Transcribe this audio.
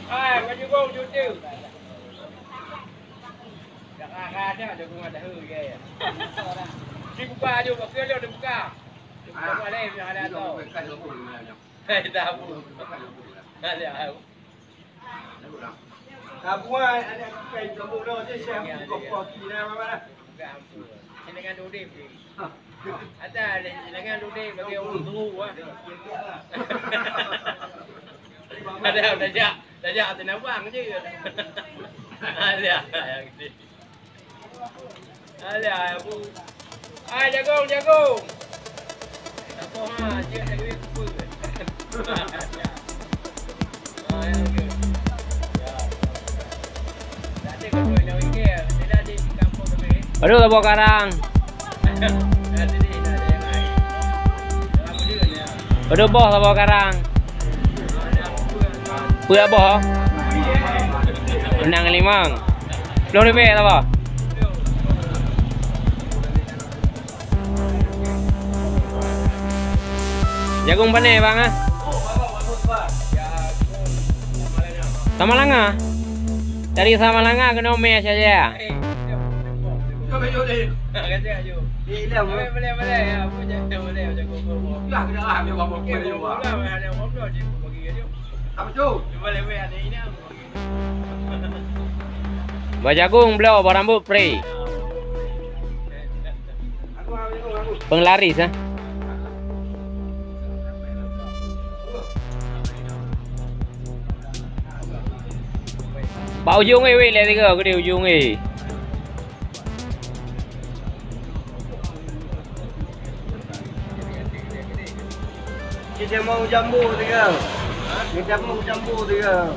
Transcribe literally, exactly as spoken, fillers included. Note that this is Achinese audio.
Hai, baju gong cuti. Dah ada jagung ada hu ya. Dibuka aja, buka dia dibuka. Dibuka boleh, dah ada tu. Hai, dah bu. Ada. Tabuai aneuk kai geumbok droe, saya buka pagi na mama. Buka ampun. Dengan udip ni. Ada dengan udip bagi orang tua ah. Ada tajak, tajak tenabang je. Ada. Alah, bu. Ah, jagong, jagong. Tak tahu ha, dia tak duit apa. Ah, ya, ya. Ya. Tak ada kau nak fikir, bila di kampung kami. Aduh, tak bawa karang. Dah sini, dah ada yang lain. Dalam dia ni. Aduh, boh tak bawa karang. Peuet boh? Meunang limong. Ploh ribèe saboh. Jagung pane, bang, ah? Samalanga. Dari Samalanga keunoe mè saja. Bah jagung bloe, bah rambut pri. Penglaris, eh. Bak ujong, eh, weh, lé tiga, gede ujong, eh. Kita mau jambu tiga. Kita mau jambu tiga.